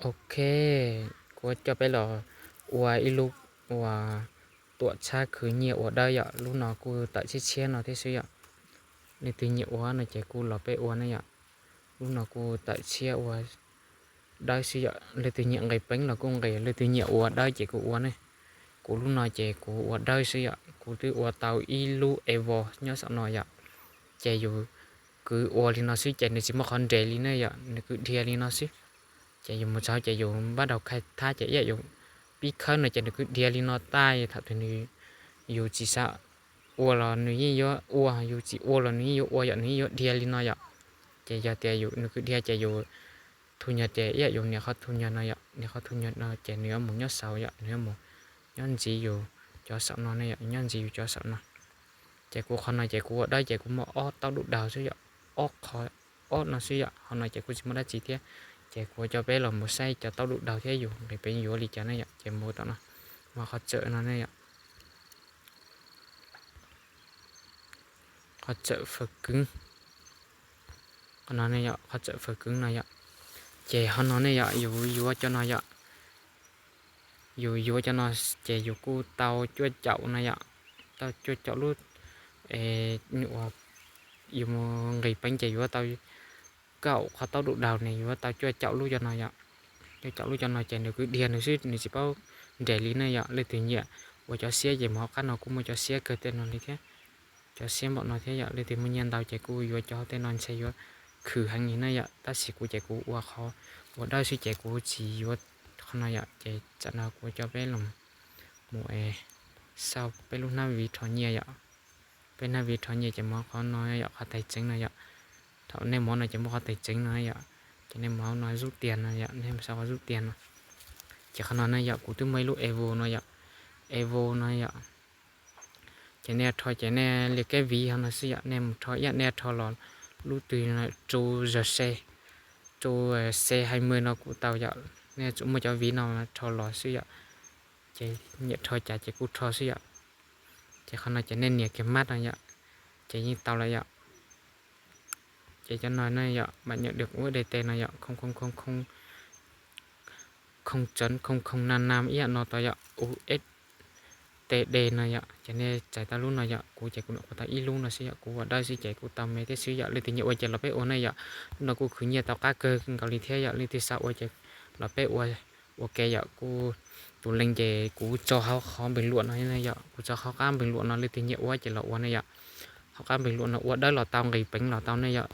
Ok, kuv coj peb los ua ib lub uas tuam txhab khwv nyiaj ua dawb yom. Lub no kuj tawm tshiab tshiab no thiab xwb yom. Leej twg nyiam ua no ces kuj los peb ua ne yom. Lub no kuj tawm tshiab ua dawb xwb yom. Leej twg nyiam nqis peev los kuj nqis, leej twg nyiam ua dawb ces kuj ua ne. Kuv lub no ces kuv ua dawb xwb yom. Kuv twb ua tau ib lub Evo nyob saum no yom. Ces yus kwv ua li no xwb ces nws tsis muaj qhov nres li ne yom, nws kwv dhia li no xwb. Ces yus mus txog ces yus npaj daus khai thab ces ib yam yus pib khawb no ces nws kwv dhia li no tag, thaum twg nws, yus tsis xav ua los nws yeej yuav ua, yus tsis ua los nws yeej yuav ua yom, nws yeej yuav dhia li no yom. Ces yog tias yus, nws kwv dhia ces yus thu nyuag ces ib yam yus nias qhov thu nyuag no yom, nias qhov thu nyuag no ces nws yuav mus nyob saud yom, nws yuav mus nyob ntxiv yus cov saum no ne yom, nyob ntxiv yus cov saum no. Ces kuv qhov no ces kuv ua dawb ces kuv muaj ob taub duj daug xwb yom, ob qho, ob no xwb yom, qhov no ces kuj tsis muaj dab tsi thiab. Ces kuv coj peb los mus saib cov taub duj daug thiab yus nqis peev yuav li cas ne yom. Ces mus tom no, mus qhov txawm no ne yom, qhov txawm fawm kwv, qhov no ne yom, qhov txawm fawm kwv no yom. Ces qhov no ne yom, yus yuav cov no yom, yus yuav cov no ces yus kuj tau cuaj caum no yom, tau cuaj caum lub, uas yus mus nqis peev ces yuav tau kaum qhov taub duj daug ne, yuav tau cuaj caum lub cov no yom. Cuaj caum lub cov no ces nws kwv dhia nws xwb, nws tsis paub nres li ne yom. Leej twg nyiam ua cov xiab ces mus hauv qab no kuj muaj cov xiab kawg tej no li thiab, cov xiab npaum no thiab yom. Leej twg muaj nyiaj ntau ces kuj yuav cov tej no ntshe yuav khwv heev li na yom. Tab sis kuv ces kuv ua qhov ua dawb xwb ces kuv tsis yuav qhov no yom. Ces tsam no kuv coj peb los mus xauj peb lub hnab viv rho nyiaj yom. Peb hnab viv rho nyiaj ces mus qhov no yom, qhov tais tsev no yom. Thaum nej mus no ces muaj qhov tais tsev no yom, ces nej mus hauv no zub tiag no yom, nej mus xauj qhov zub tiag no. Ces qhov no ne yom, kuv twb muaj ib lub Evo no yom, Evo no yom. Ces nej rho ces nej li kev viv hauv no xwb yom, nej mus rho ib yam nej rho los lub twg tsu zog se, tsu se hai mươi no kuj tau yom. Nej tsuas muaj cov viv no rho los xwb yom. Ces nyiam rho cas ces kuj rho xwb yom. Ces qhov no ces nej nias kiag mab no yom, ces yeej tau lawm yom. Ces cov no ne yom, bạn nhận được U S D T no yom, không không không không không chấm không không năm năm ib yam no tau yom, U S D T no yom. Ces nej txais tau lub no yom, kuv ces kuv nyuam qhuav tau ib lub no xwb yom, kuv ua dawb xwb ces kuj tau me thiab xwb yom. Leej twg nyiam ua ces los peb ua ne yom. Lub no kuj khwv nyiaj tau qab kawg nkaus li thiab yom, leej twg xav ua ces los peb ua ua ke yom. Kuv tus link ces kuv tso hauv qhov bình luận no yom, kuv tso hauv qab bình luận no, leej twg nyiam ua ces los ua ne yom. Hauv qab bình luận no ua dawb los tau, nqis peev los tau ne yom.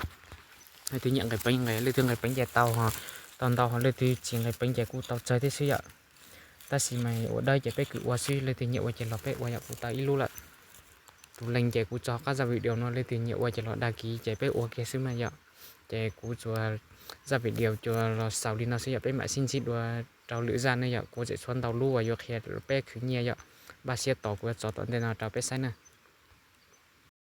Leej twg nyiam nqis peev nqis, leej twg nqis peev ces tau, tau ntau, leej twg tsis nqis peev ces kuj tau tsawg thiab xwb yom. Tab sis mas ua dawb ces peb kwv ua xwb, leej twg nyiam ua ces los peb ua yom, kuv tau ib lub lawm. Tus link ces kuv tso hauv qab zaj video no, leej twg nyiam ua ces los đăng ký ces peb ua kiag xwb na yom. Ces kuv tsuas zaj video tsuas los xaus li no xwb yom, peb mam sib ntsib dua rau lwm zaj ne yom. Kuv tseem tshuav ntau lub uas yuav qhia peb khwv nyiaj yom, npaj siab tos kuv yuav tso tom ntej no rau peb saib na.